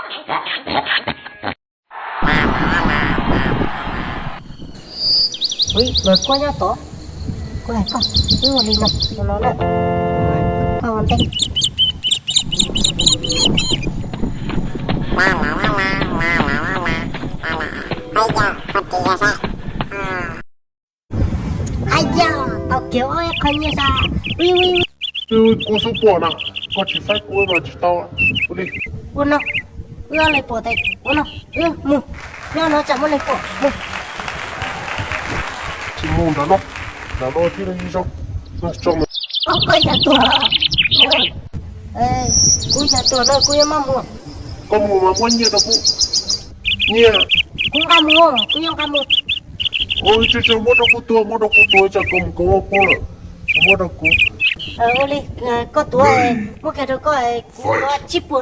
Ui, lawv kuj nyob tod. Kuv hais koj, wb ua li no, no na. Koj ua ntej. Aya, tau kiag ob qho nyiaj sa. Ui, ui, ui. Kuv xub pom na, koj tsis faib kuv mas tsis tau. Ua li, ua no, wb ob leeg pom tes ua no, wb mus. Nyob no tsam muaj neeg pom, mus. Tsis mus nram no, nram no thiaj li zoo. Tso mus. Koj, koj xav tuag? Kuv xav tuag no kuv yuav maj mus. Koj mus mas muab nyiaj rau kuv. Nyiaj. Kuv nqa mus, kuv yuav nqa mus. Ua tsis tsis, muab rau kuv tuag, muab rau kuv tuag, tsam koj mus koj ua pog lawm. Muab rau kuv. Ua li, koj tuag, muab kiag rau koj, kuv muab tsib puas.